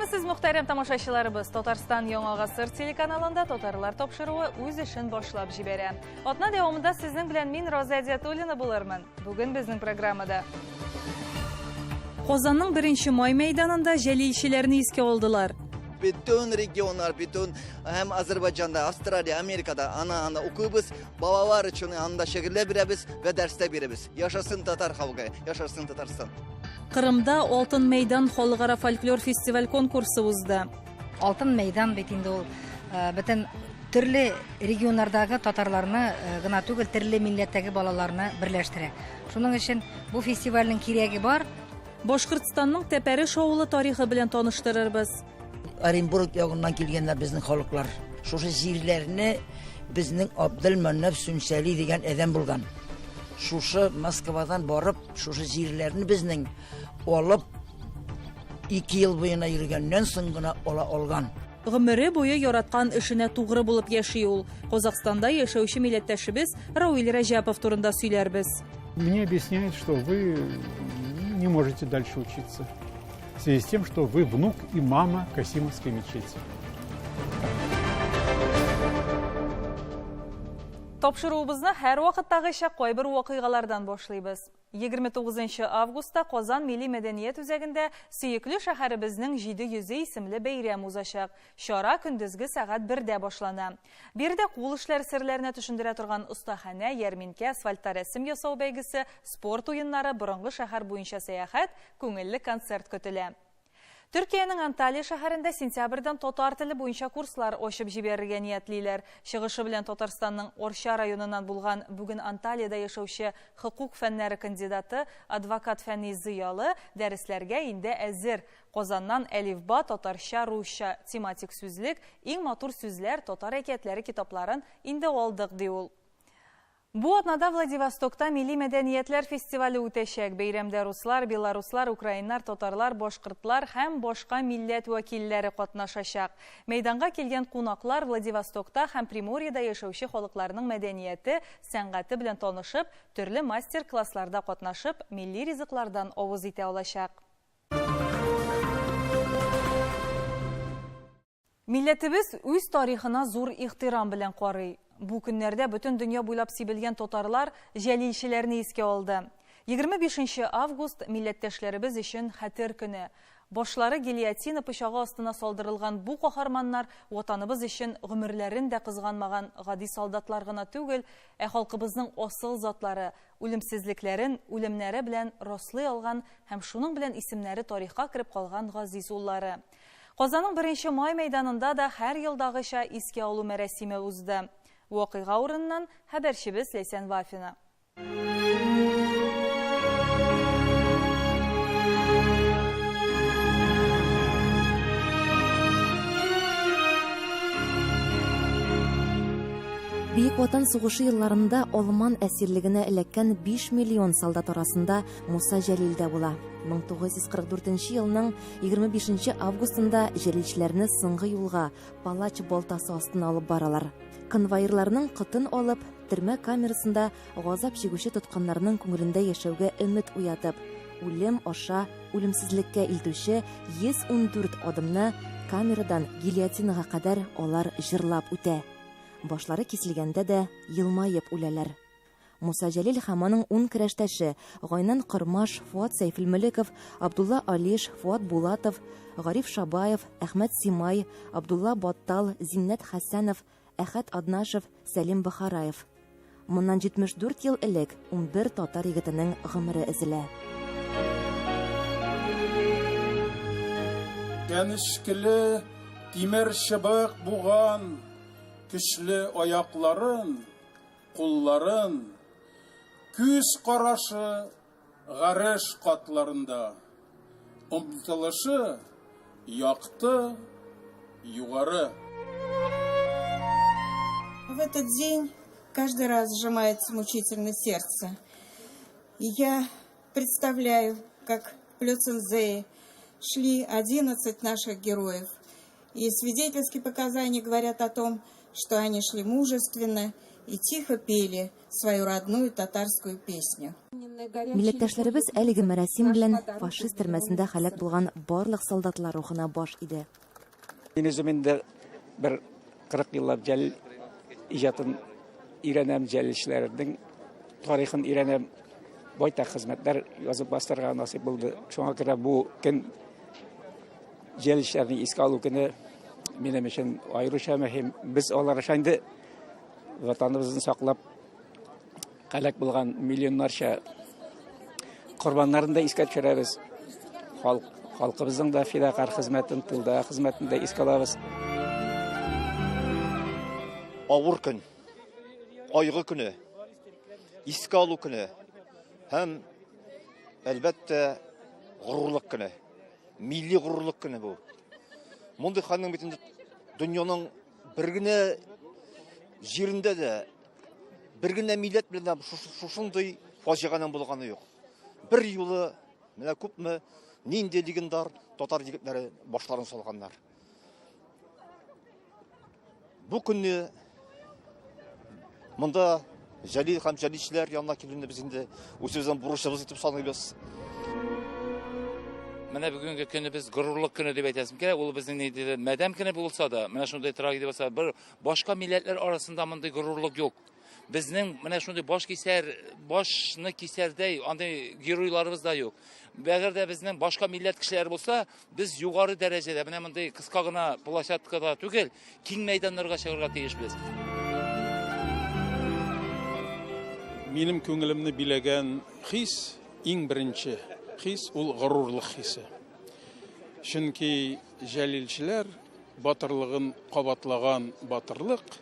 Исәнмесез, мөхтәрәм тамашачыларыбыз! Татарстан Яңа гасыр телеканалында Татарлар тапшыруы үз эшен башлап җибәрә. Атна дәвамында сезнең белән мин Роза Әдиатуллина булырмын. Бүген безнең программада Казанның 1 май мәйданында җәлилчеләрне искә алдылар. Бөтен регионнар, бөтен һәм Азербайҗанда, Австралия, Америкада ана анда укыйбыз, балалар өчен анда шигырьләр бирәбез вә дәрестә бирәбез. Яшасын татар халкы, яшасын Татарстан. Кырымда Алтын мәйдан халыкара фольклор фестиваль конкурсы узды. Алтын мәйдан бит инде ул э, бөтен төрле регионнардагы татарларны э, гына түгел, төрле милләттәге балаларны берләштерә. Шуның өчен бу фестивальнең кирәге бар. Башкортстанның Тәпәреш авылы тарихы белән таныштырырбыз. Оренбург ягыннан килгәннәр безнең халыклар. Шушы җирләрне безнең Абделмәннәф Сүнсәли дигән адәм булган. Шушы Москвадан барып, шушы җирләрне безнең алып, ике ел буена йөргәннән соң гына ала алган. Гомере буе яраткан эшенә тугры булып яши ул. Казахстанда яшәүче милләттәшебез Рауил Рәҗәпов турында сөйләрбез. Мне объясняют, что вы не можете дальше учиться в связи с тем, что вы внук и мама Касимовской мечети. Тапшыруыбызны һәрвакыттагыча кайбер вакыйгалардан башлыйбыз. 29 августта Казан милли мәдәният үзәгендә Сөекле шәһәребезнең җиде йөзе исемле бәйрәм узачак. Чара көндезге сәгать бердә башлана. Биредә кул эшләре серләренә төшендерә торган остаханә, ярминкә, асфальтта рәсем ясау бәйгесе, спорт уеннары, борынгы шәһәр буенча сәяхәт, күңелле концерт көтелә. Төркиянең Анталия шәһәрендә сентябрьдән татар теле буенча курслар ачып җибәрергә ниятлиләр. Чыгышы белән Татарстанның Арча районыннан булган бүген Анталиядә яшәүче хокук фәннәре кандидаты, адвокат Фәнис Зыялы дәресләргә инде әзер. Казаннан Әлифба, татарча, русча тематик сүзлек, иң матур сүзләр, татар әкиятләре китапларын инде алдык, ди ул. Бу атнада Владивостокта милли мәдәниятләр фестивале үтәчәк. Бәйрәмдә руслар, белоруслар, украиннар, татарлар, башкортлар һәм башка милләт вәкилләре катнашачак. Мәйданга килгән кунаклар Владивостокта һәм Приморьеда яшәүче халыкларның мәдәнияте, сәнгате белән танышып, төрле мастер-классларда катнашып, милли ризыклардан авыз итә алачак. Милләтебез үз тарихына зур ихтирам белән карый. Бу көннәрдә бөтен дөнья буйлап сибелгән татарлар җәлилчеләрне искә алды. 25 нче август, милләттәшләребез өчен хәтер көне. Башлары гильотина пычагы астына салдырылган бу каһарманнар Ватаныбыз өчен гомерләрен дә кызганмаган гади солдатлар гына түгел, ә халкыбызның асыл затлары, үлемсезлекләрен үлемнәре белән раслый алган һәм шуның белән исемнәре тарихка кереп калган газиз уллары. Казанның Беренче май мәйданында да һәр елдагыча искә алу мәрасиме узды. Вакыйга урыныннан хәбәрчебез Ләйсән Вафина. Бөек Ватан сугышы елларында алман әсирлегенә эләккән 5 миллион солдат арасында Муса Җәлил дә була. 1944 елның 25 нче августында җәлилчеләрне соңгы юлга палач балтасы астына алып баралар. Конвоирларның котын алып, төрмә камерасында газап чигүче тоткыннарның күңелендә яшәүгә өмет уятып, үлем аша үлемсезлеккә илтүче 114 адымны камерадан гильотинага кадәр алар җырлап үтә. Башлары киселгәндә дә елмаеп үләләр. Муса Җәлил һәм аның ун көрәштәше, Гайнан Кормаш, Фуат Сәйфелмөлеков, Абдулла Алиш, Фуат Булатов, Гариф Шабаев, Әхмәт Симай, Абдулла Баттал, Зиннәт Хәсәнов, Әхәт Аднашев, Сәлим Бохараев. Моннан 74 ел элек 11 татар егетенең гомере өзелә. Чәнечкеле тимер чыбык буган көчле аякларын Кулларын, күз карашы гареш катларында, омтылышы якты, югары. В этот день каждый раз сжимается мучительно сердце. И я представляю, как в Плёцензее шли 11 наших героев. И свидетельские показания говорят о том, что они шли мужественно и тихо пели свою родную татарскую песню. Милләттәшләребез әлеге мәрасим белән фашист төрмәсендә һәлак булган барлык солдатлар рухына баш иде. Мин үзем инде бер 40 еллап Җәлил иҗатын өйрәнәм, җәлилчеләрнең тарихын өйрәнәм. Байтак хезмәтләр язып бастырырга насыйп булды. Шуңа күрә бу көн җәлилчеләрне искә алу көне минем өчен аеруча мөһим. Без алар аша инде ватаныбызны саклап һәлак булган миллионнарча корбаннарын да искә төшерәбез. Халык, халкыбызның да фидакарь хезмәтен, тылда хезмәтен дә искә алабыз. Авыр көн, кайгы көне, искә алу көне һәм, әлбәттә, горурлык көне. Милли горурлык көне бу. Мондый хәлнең бит инде дөньяның бер генә җирендә дә бер генә милләт белән дә шушындый фаҗиганең булганы юк. Бер юлы менә күпме нинди легендар татар егетләре башларын салганнар. Бу көнне монда Җәлил һәм җәлилчеләр янына килүне без инде үзебезнең бурычыбыз итеп саныйбыз. Менә бүгенге көнебез горурлык көне дип әйтәсем килә. Ул безнең ниндидер мәдәм көне булса да, менә шундый трагедия булса, бер Башка милләтләр арасында мондый горурлык юк. Безнең менә шундый баш кисәр, башны кисәрдәй андый геройларыбыз да юк. Әгәр дә безнең башка милләт кешеләре булса, без югары дәрәҗәдә, менә мондый кыска гына площадкада түгел, киң мәйданнарга чыгарга тиешбез. Минем күңелемне биләгән хис, иң беренче хис, ул горурлык хисе. Чөнки җәлилчеләр батырлыгын кабатлаган батырлык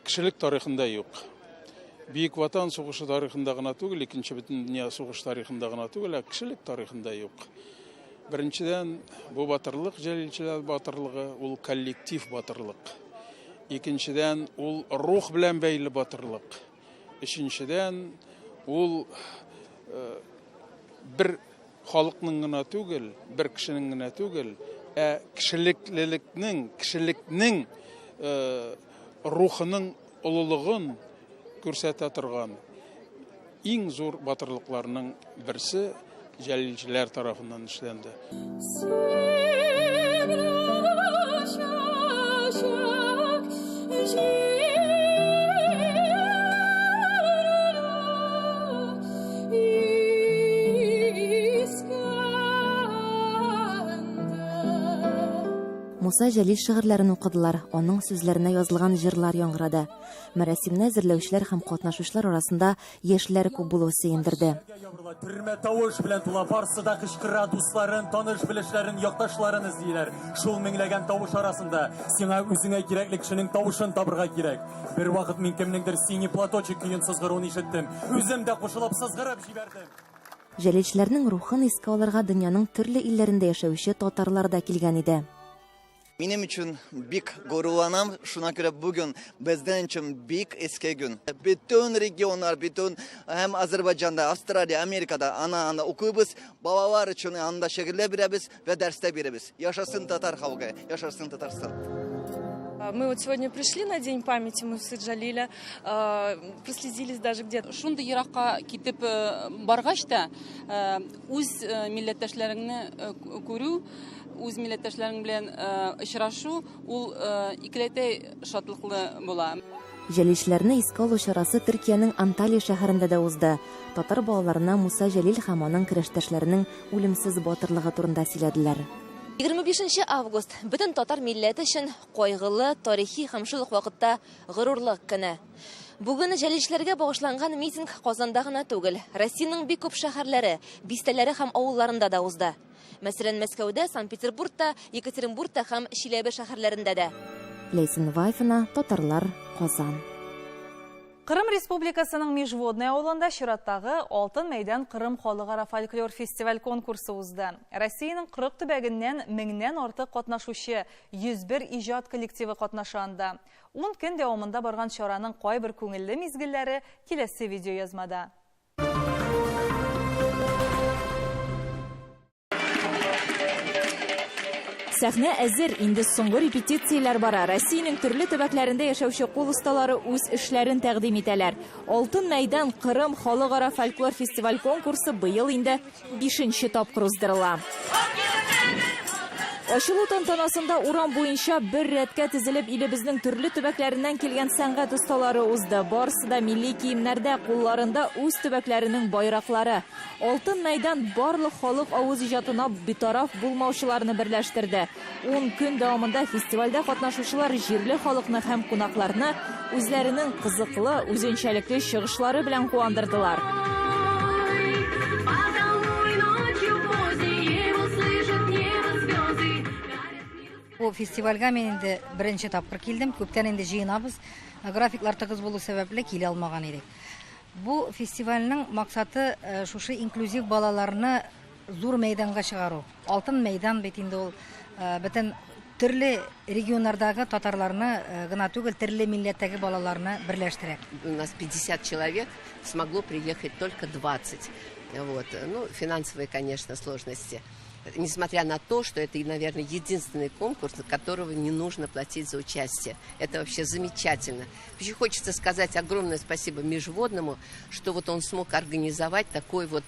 кешелек тарихында юк. Бөек Ватан сугышы тарихында гына түгел, Икенче бөтендөнья сугыш тарихында гына түгел, ә кешелек тарихында юк. Беренчедән, бу батырлык җәлилчеләр батырлыгы, ул коллектив батырлык. Икенчедән, ул рух белән бәйле батырлык. Өченчедән, ул э, бер Халыкның гына түгел, бер кешенең генә түгел, ә кешелеклелекнең, кешелекнең рухының олылыгын күрсәтә торган иң зур батырлыкларның берсе җәлилчеләр тарафыннан эшләнде. Муса Җәлил шигырьләрен укыдылар, аның сүзләренә язылган җырлар яңгырады. Мәрасимне әзерләүчеләр һәм катнашучылар арасында яшьләр күп булуы сөендерде. Төрмә тавыш белән тула, барсы да кычкыра, дусларын, таныш-белешләрен, якташларын эзлиләр. Шул меңләгән тавыш арасында сиңа үзеңә кирәкле кешенең тавышын табырга кирәк. Бервакыт мин кемнеңдер Синий платочек көен сызгыруын ишеттем. Үзем дә кушылып сызгырып җибәрдем. Җәлилчеләрнең рухын искә алырга дөньяның төрле илләрендә яшәүче татарлар да килгән иде. Минем өчен бик горурланам, шуңа күрә бүген безнең өчен бик иске көн. Бөтен регионнар, бөтен һәм Азербайҗанда, Австралия, Америкада ана анда укыйбыз, балалар өчен анда шигырьләр бирәбез вә дәрестә бирәбез. Яшасын татар халкы, яшасын Татарстан. Мы вот сегодня пришли на День памяти Мусы Джалиля, прослезились даже где-то. Шундый еракка китеп баргач та, үз милләттәшләреңне күрү, үз милләттәшләрең белән очрашу, ул икеләтә шатлыклы була. Җәлилчеләрне искә алу чарасы Төркиянең Анталия шәһәрендә дә узды. Татар балаларына Муса Җәлил һәм аның көрәштәшләренең үлемсез батырлыгы турында сөйләделәр. 25 нче август, бөтен татар милләте өчен кайгылы, тарихи һәм шул ук вакытта горурлык көне. Бүген җәлилчеләргә багышланган митинг Казанда гына түгел, Россиянең бик күп шәһәрләре, бистәләре һәм авылларында да узды. Мәсәлән, Мәскәүдә, Санкт-Петербургта, Екатеринбургта һәм Чиләбе шәһәрләрендә дә. Ләйсән Вафина, Татарлар, Казан. Кырым Республикасының Межводный авылында чираттагы Алтын мәйдан Кырым халыкара фольклор фестиваль-конкурсы узды. Россиянең 40 төбәгеннән меңнән артык катнашучы, 101 иҗат коллективы катнаша анда. Ун көн дәвамында барган чараның кайбер күңелле мизгелләре киләсе видеоязмада. Сәхнә әзер, инде соңгы репетицияләр бара. Россиянең төрле төбәкләрендә яшәүче кул осталары үз эшләрен тәкъдим итәләр. Алтын мәйдан Кырым халыкара фольклор фестиваль конкурсы быел инде бишенче тапкыр уздырыла. Ачылу тантанасында урам буенча бер рәткә тезелеп илебезнең төрле төбәкләреннән килгән сәнгать осталары узды. Барысы да милли киемнәрдә, кулларында үз төбәкләренең байраклары. Алтын мәйдан барлык халык авыз иҗатына битараф булмаучыларны берләштерде. 10 көн дәвамында фестивальдә катнашучылар җирле халыкны һәм кунакларны үзләренең кызыклы, үзенчәлекле чыгышлары белән куандырдылар. Бу фестивальгә мин инде беренче тапкыр килдем. Күптән инде җыенабыз. Графиклар тыгыз булу сәбәпле килә алмаган идек. Бу фестивальнең максаты шушы инклюзив балаларны зур мәйданга чыгару. Алтын мәйдан бит инде ул бөтен төрле регионнардагы татарларны гына түгел, төрле милләттәге балаларны берләштерә. У нас 50 человек, смогло приехать только 20. Вот. Ну, финансовые, конечно, сложности. Несмотря на то, что это, наверное, единственный конкурс, на которого не нужно платить за участие. Это вообще замечательно. Вообще хочется сказать огромное спасибо Межводному, что вот он смог организовать такой вот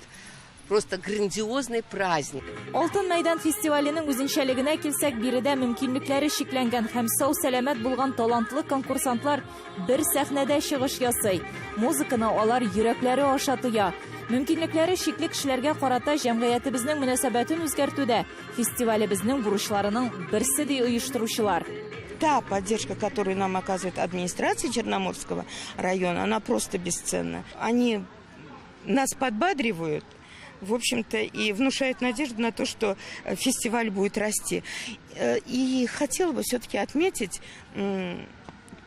просто грандиозный праздник. Алтын мәйдан фестиваленең үзенчәлегенә килсәк, биредә мөмкинлекләре чикләнгән һәм сау-сәламәт булган талантлы конкурсантлар бер сәхнәдә чыгыш ясый. Музыканы алар йөрәкләре аша тоя. Мөмкинлекләре чикле кешеләргә карата җәмгыятебезнең мөнәсәбәтен үзгәртүдә фестивалебезнең бурычларының берсе ди оештыручылар. Та поддержка, которую нам оказывает администрация Черноморского района, она просто бесценна. Они нас подбадривают, в общем-то, и внушают надежду на то, что фестиваль будет расти. И хотела бы все-таки отметить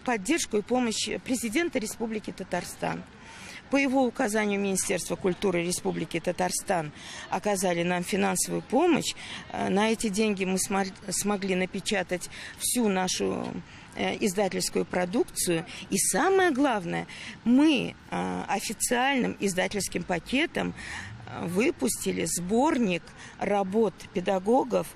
поддержку и помощь президента Республики Татарстан. По его указанию Министерства культуры Республики Татарстан оказали нам финансовую помощь. На эти деньги мы смогли напечатать всю нашу издательскую продукцию. И самое главное, мы официальным издательским пакетом выпустили сборник работ педагогов,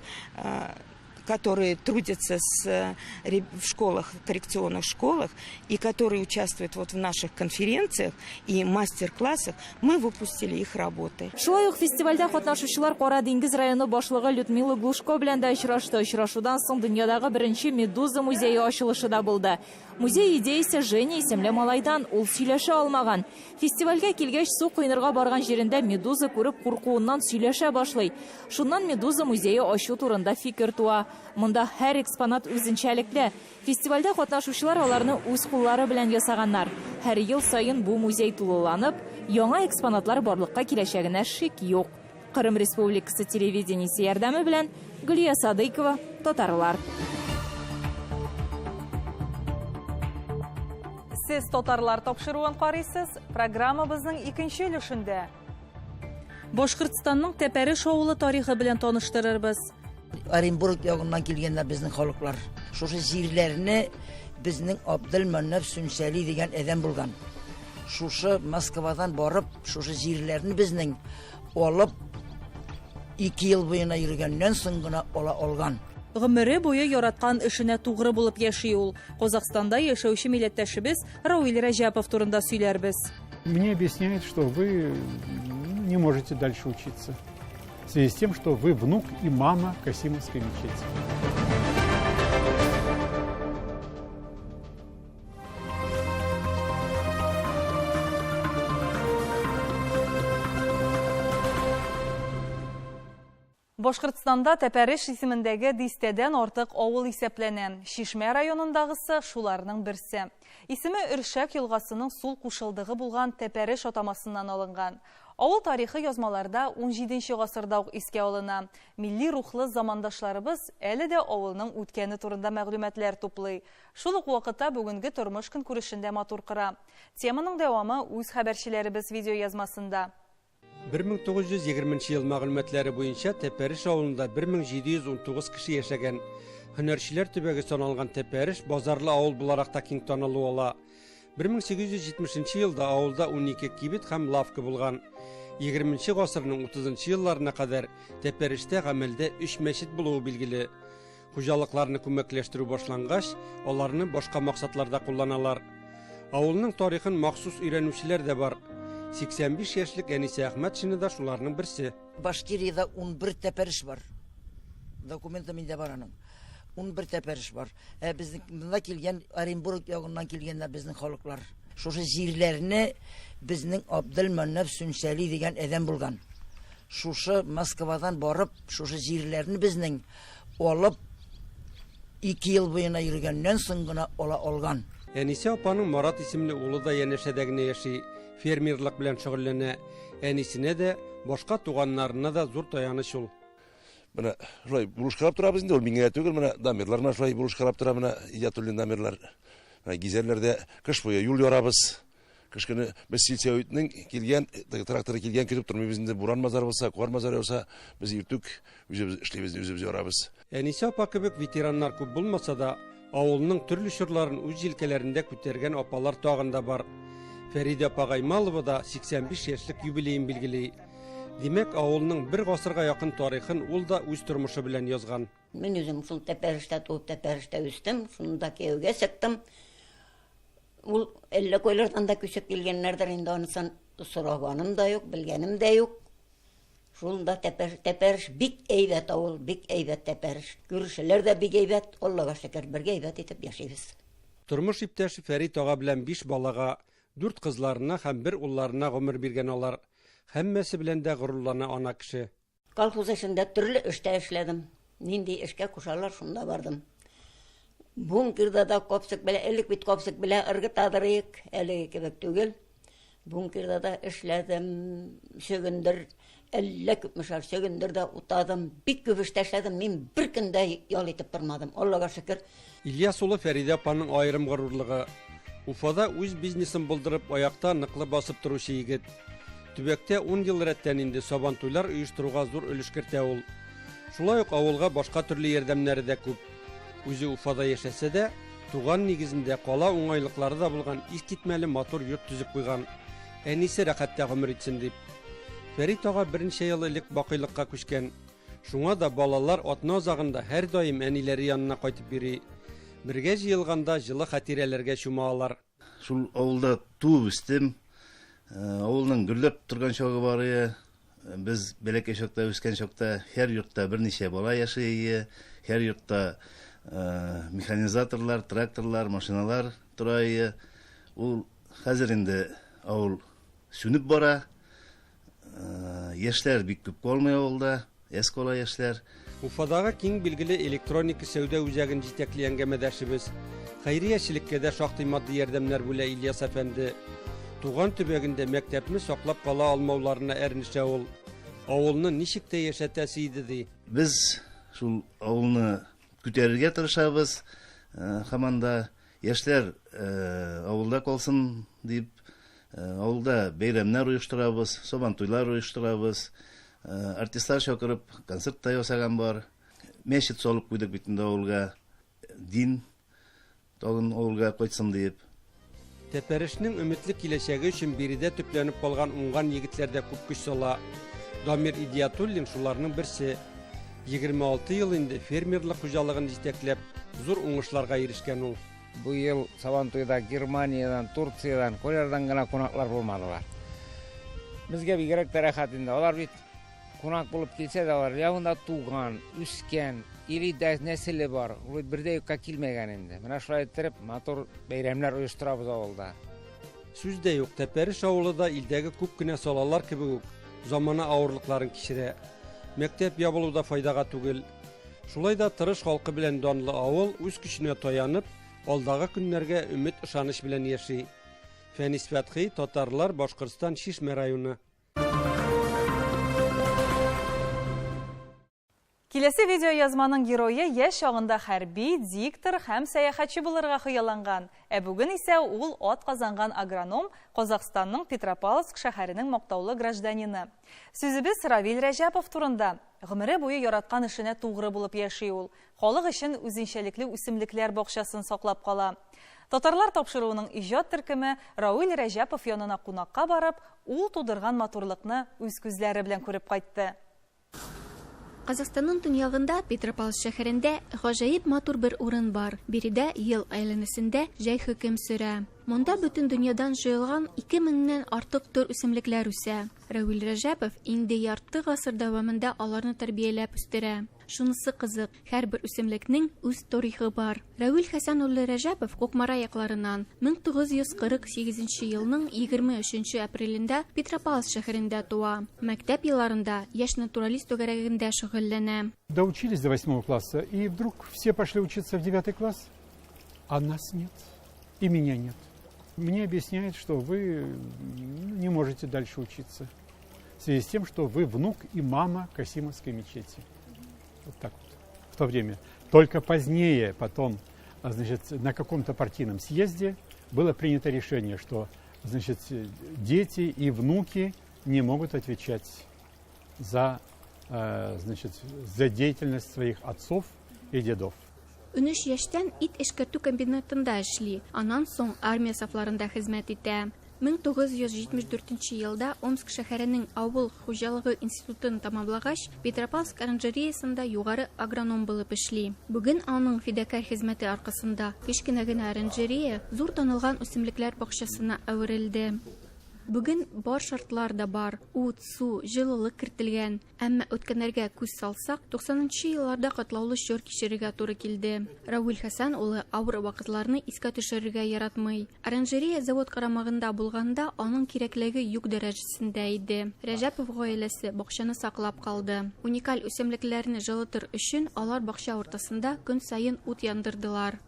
которые трудятся в школах, в коррекционных школах, и которые участвуют вот в наших конференциях и мастер-классах, мы выпустили их работы. Шулай ук фестивальдә катнашучылар Кара диңгез районы башлыгы Людмила Глушко белән дә очрашты. Очрашудан соң дөньядагы беренче Медуза музее ачылышы да булды. Музей идеясе Женя исемле малайдан, ул сөйләшә алмаган. Фестивальгә килгәч, су коенырга барган җирендә Медуза күреп куркуыннан сөйләшә башлый. Шуннан Медуза музее ачу турында фикер туа. Монда һәр экспонат үзенчәлекле. Фестивальдә катнашучылар аларны үз куллары белән ясаганнар. Һәр ел саен бу музей тулыланып, яңа экспонатлар барлыкка киләчәгенә шик юк. Кырым Республикасы телевидениесе ярдәме белән Гөлия Садыйкова, Татарлар. Сез Татарлар тапшыруын карыйсыз, программабызның икенче өлешендә. Башкортстанның Тәпәреш авылы тарихы белән таныштырырбыз. Оренбург ягыннан килгәннәр безнең халыклар. Шушы җирләрне безнең Абделмәннәп Сүнсәли дигән адәм булган. Шушы Москвадан барып, шушы җирләрне безнең алып 2 ел буена йөргәннән соң гына ала алган. Гомере буе яраткан эшенә тугры булып яши ул. Казахстанда яшәүче милләттәшебез Рауил Рәҗәпов турында сөйләрбез. Мне объясняют, что вы не можете дальше учиться в связи с тем, что вы внук и мама Касимовской мечети. Башкортстанда Тәпәреш исемендәге дистәдән артык авыл исәпләнә. Шишмә районындагысы шуларның берсе. Исеме Өршәк елгасының сул кушылдыгы булган Тәпәреш атамасыннан алынган. Авыл тарихы язмаларда 17 гасырда ук искә алына. Милли рухлы замандашларыбыз әле дә авылның үткәне турында мәгълүматлар туплый. Шул ук вакытта бүгенге тормыш көнкүрешендә матур кыра. Теманың дәвамы үз хәбәрчеләребез видео язмасында. 1920 ел мәгълүматлары буенча Тәпәреш авылында 1719 кеше яшәгән. Һөнәрчеләр төбәге саналган Тәпәреш базарлы авыл буларак та киң танылу ала. 1870 елда авылда 12 кибет һәм лавка булган. 20 гасырның 30 елларына кадәр Тәпәрештә гамәлдә 3 мәчет булуы билгеле. Хуҗалыкларны күмәкләштерү башлангач, аларны башка максатларда кулланалар. Авылның тарихын махсус өйрәнүчеләр дә бар. 85 яшьлек Әнисә Әхмәтшина да шуларның берсе. Башкириядә 11 тәпәреш бар. Документы миндә бар аның. 11 тәпәреш бар. Ә безнең монда килгән Оренбург ягыннан килгәннәр безнең халыклар. Шушы җирләрне безнең Абделмәннәф Сүнсәли дигән адәм булган. Шушы Москвадан барып, шушы җирләрне безнең алып, ике ел буена йөргәннән соң гына ала алган. Әнисә апаның Марат исемле улы да янәшәдә генә яши, фермерлык белән шөгыльләнә. Әнисенә дә, башка туганнарына да зур таяныч ул. Менә шулай булышкалап торабыз инде, ул миңа түгел, менә Дамирлар менә шулай булышкалап тора, менә Идиятуллин Дамирлар. Менә гизәрләрдә кыш буе юл ярабыз. Кыш көне без сельсоветның килгән, тракторы килгән көтеп тормыйбыз инде. Буран мазар булса, кар мазар яуса, без иртүк үзебез эшлибез, үзебез ярабыз. Әнисә апа кебек ветераннар күп булмаса да, авылның төрле чорларын үз җилкәләрендә күтәргән апалар тагын да бар. Фәридә апа Гаймалова да 85 яшьлек юбилеен билгели. Димәк, авылның бер гасырга якын тарихын ул да үз тормышы белән язган. Мин үзем шул Тәпәрештә туып, Тәпәрештә үстем, шунда кияүгә чыктым. Ул әллә кайлардан да күчеп килгәннәрдер инде, анысын сораганым да юк, белгәнем дә юк. Шунда Тәпәр, Тәпәреш бик әйбәт авыл, бик әйбәт Тәпәреш. Күршеләр дә бик әйбәт, Аллага шөкер, бергә әйбәт итеп яшибез. Тормыш иптәше Фәрит ага белән биш балага, дүрт кызларына һәм бер улларына гомер биргән алар. Һәммәсе белән дә горурлана ана кеше. Колхоз эшендә төрле эштә эшләдем. Нинди эшкә кушалар, шунда бардым. Бункерда да капчык белән, элек бит капчык белән ыргытадыр идек, әлеге кебек түгел. Бункерда да эшләдем, чөгендер, әллә күпме шар чөгендер дә утадым. Бик күп эштә эшләдем, мин бер көн дә ял итеп тормадым, Аллага шөкер. Ильяс улы Фәридә апаның аерым горурлыгы. Уфада үз бизнесын булдырып, аякта ныклы басып торучы егет. Төбәктә ун ел рәттән инде Сабантуйлар оештыруга зур өлеш кертә ул. Шулай ук авылга башка төрле ярдәмнәре дә күп. Үзе Уфада яшәсә дә, туган нигезендә кала уңайлыклары да булган искитмәле матур йорт төзеп куйган. Әнисе рәхәттә гомер итсен дип. Фәрит ага берничә ел элек бакыйлыкка күчкән. Шуңа да балалар атна азагында һәрдаим әниләре янына кайтып йөри. Бергә җыелганда җылы хатирәләргә чума алар. Шул авылда туып үстем. Авылның гөрләп торган чагы бар иде. Без бәләкәй чакта, үскән чакта һәр йортта берничә бала яши иде. Һәр йортта механизаторлар, тракторлар, машиналар тора иде. Ул хәзер инде авыл сүнеп бара. Яшьләр бик күп калмый авылда. Әз кала яшьләр. Уфадагы киң билгеле электроника сәүдә үзәген җитәкли әңгәмәдәшебез. Хәйриячелеккә дә шактый матди ярдәмнәр бүлә Ильяс әфәнде. Туган төбәгендә мәктәпне саклап кала алмауларына әрнешә ул. Авылны ничек тә яшәтәсе иде, ди. Без шул авылны күтәрергә тырышабыз, һаман да Яшьләр авылда калсын дип, авылда бәйрәмнәр оештырабыз, сабантуйлар оештырабыз, артистлар чакырып концерт та ясаган бар. Мәчет салып куйдык бит инде авылга, дин тагын авылга кайтсын диеп. Тәпәрешнең өметле киләчәге өчен биредә төпләнеп калган уңган егетләр дә күп көч сала. Дамир Идиятуллин шуларның берсе. 26 ел инде фермерлык хуҗалыгын җитәкләп, зур уңышларга ирешкән ул. Бу ел Сабантуйда Германиядән, Турциядән, кайлардан гына кунаклар булмадылар. Безгә бигрәк тә рәхәт инде. Алар бит кунак булып килсә дә, алар я монда туган, үскән, или дә нәселе бар. Ул бит бер дә юкка килмәгән инде. Менә шулай иттереп, матур бәйрәмнәр оештырабыз авылда. Сүз дә юк, Тәпәреш авылы да илдәге күп кенә салалар кебек үк, замана авырлыкларын кичерә. Мәктәп ябылу да файдага түгел. Шулай да тырыш халкы белән данлы авыл үз көченә таянып, алдагы көннәргә өмет-ышаныч белән яши. Фәнис Фәтхи, Татарлар, Башкортстан, Чишмә районы. Киләсе видеоязманың герое яшь чагында хәрби, диктор һәм сәяхәтче булырга хыялланган. Ә бүген исә ул атказанган агроном, Казахстанның Петропавловск шәһәренең мактаулы гражданины. Сүзебез Равил Рәҗәпов турында. Гомере буе яраткан эшенә тугры булып яши ул. Халык өчен үзенчәлекле үсемлекләр бакчасын саклап кала. Татарлар тапшыруының иҗат төркеме Рауил Рәҗәпов янына кунакка барып, ул тудырган матурлыкны үз күзләре белән күреп кайтты. Казахстанның төньягында, Петропавловск шәһәрендә гаҗәеп матур бер урын бар. Биредә ел әйләнәсендә җәй хөкем сөрә. Монда бөтен дөньядан җыелган 2 меңнән артык төр үсемлекләр үсә. Равил Рәҗәпов инде ярты гасыр дәвамында аларны тәрбияләп үстерә. Шунысы кызык, һәрбер үсемлекнең үз тарихы бар. Равил Хәсән улы Рәҗәпов Кукмара якларыннан 1948 елның 23 апрелендә Петропавловск шәһәрендә туа. Мәктәп елларында яшь натуралист түгәрәгендә шөгыльләнә. Доучились до 8 класса, и вдруг все пошли учиться в 9 класс, а нас нет, и меня нет. Мне объясняют, что вы не можете дальше учиться в связи с тем, что вы внук и мама Касимовской мечети. Вот так вот в то время. Только позднее, потом, значит, на каком-то партийном съезде было принято решение, что, значит, дети и внуки не могут отвечать за, значит, за деятельность своих отцов и дедов. 13 яшьтән ит эшкәртү комбинатында эшли, аннан соң армия сафларында хезмәт итә. 1974 елда Омск шәһәренең авыл хуҗалыгы институтын тәмамлагач, Петропавловск оранжереясында югары агроном булып эшли. Бүген аның фидакарь хезмәте аркасында кечкенә генә оранжерея зур танылган үсемлекләр бакчасына әверелде. Бүген бар шартлар да бар: ут, су, җылылык кертелгән. Әмма үткәннәргә күз салсак, 90нчы елларда катлаулы чор кичерергә туры килде. Равил Хәсән улы авыр вакытларны искә төшерергә яратмый. Оранжерея завод карамагында булганда аның кирәклеге юк дәрәҗәсендә иде. Рәҗәпов гаиләсе бакчаны саклап калды. Уникаль үсемлекләрне җылытыр өчен алар бакча уртасында көн саен ут яндырдылар.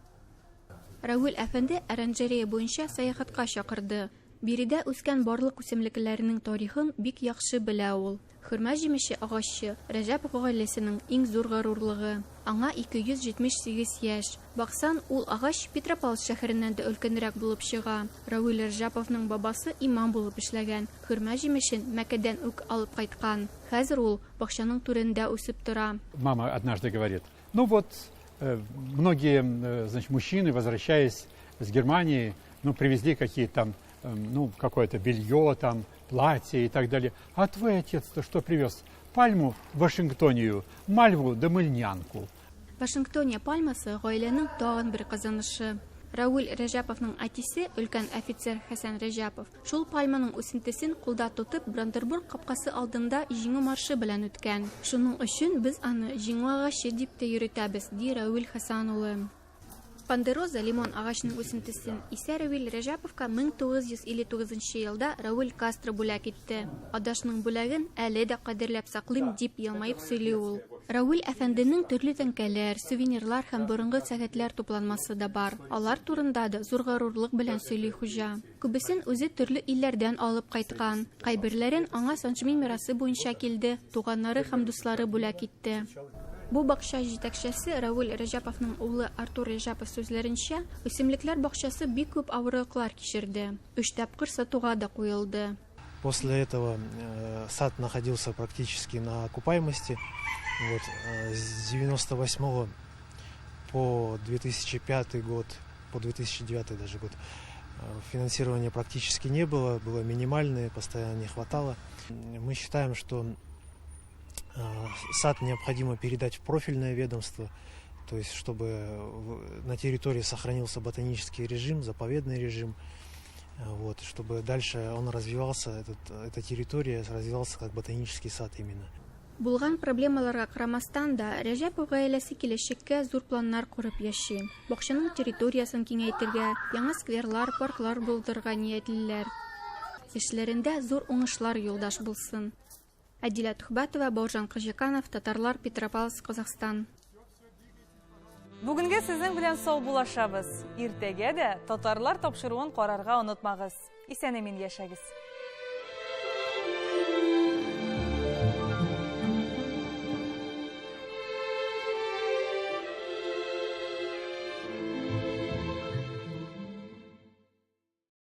Равил әфәнде оранжерея буенча сәяхәткә чакырды. Биредә үскән барлык үсемлекләрнең тарихын бик яхшы белә ул. Хөрмә җимеше агачы Рәҗәпов гаиләсенең иң зур горурлыгы. Аңа 278 яшь. Баксаң, ул агач Петропавловск шәһәреннән дә өлкәнрәк булып чыга. Равил Рәҗәповның бабасы имам булып эшләгән. Хөрмә җимешен Мәккәдән үк алып кайткан. Хәзер ул бакчаның түрендә үсеп тора. Мама однажды говорит: "Ну вот, многие, значит, мужчины, возвращаясь с Германии, ну, привезли какие-то там, ну, какое-то белье, там, платье и так далее. А твой отец-то что привез? Пальму Вашингтонию, мальву да мыльнянку". Вашингтония пальмасы гаиләнең тагын бер казанышы. Равил Рәҗәповның әтисе, өлкән офицер Хәсән Рәҗәпов, шул пальманың үсентесен кулда тотып Бранденбург капкасы алдында Җиңү маршы белән үткән. Шуның өчен без аны Җиңү агачы дип тә йөртәбез, ди Равил Хәсән улы. Пандероза лимон агачының үсентесен исә Равил Рәҗәповка 1959 елда Рауль Кастро бүләк итте. Адашның бүләген әле дә кадерләп саклыйм, дип елмаеп сөйли ул. Равил әфәнденең төрле тәңкәләр, сувенирлар һәм борынгы сәгатьләр тупланмасы да бар. Алар турында да зур горурлык белән сөйли хуҗа. Күбесен үзе төрле илләрдән алып кайткан. Кайберләрен аңа Санжмин мирасы буенча килде, туганнары һәм дуслары бүләк итте. Бу бакча җитәкчесе Равил Рәҗәповның улы Артур Рәҗәпов сүзләренчә, үсемлекләр бакчасы бик күп авырлыклар кичерде. Өч тапкыр сатуга да куелды. После этого сад находился практически на окупаемости. Вот, с 98 по 2005 год, по 2009 даже год, финансирования практически не было, было минимальное, постоянно не хватало. Мы считаем, что сад необходимо передать в профильное ведомство, то есть чтобы на территории сохранился ботанический режим, заповедный режим, вот, чтобы дальше он развивался, эта территория развивался как ботанический сад именно. Булган проблемаларга карамастан да, Рәҗәпов гаиләсе киләчәккә зур планнар корып яши. Бакчаның территориясен киңәйтергә, яңа скверлар, парклар булдырырга ниятлиләр. Эшләрендә зур уңышлар юлдаш булсын. Әдилә Тухбатова, Бауыржан Кыжиканов, Татарлар, Петропавловск, Казахстан. Бүгенгә сезнең белән саубуллашабыз. Иртәгә дә Татарлар тапшыруын карарга онытмагыз. Исән-имин яшәгез.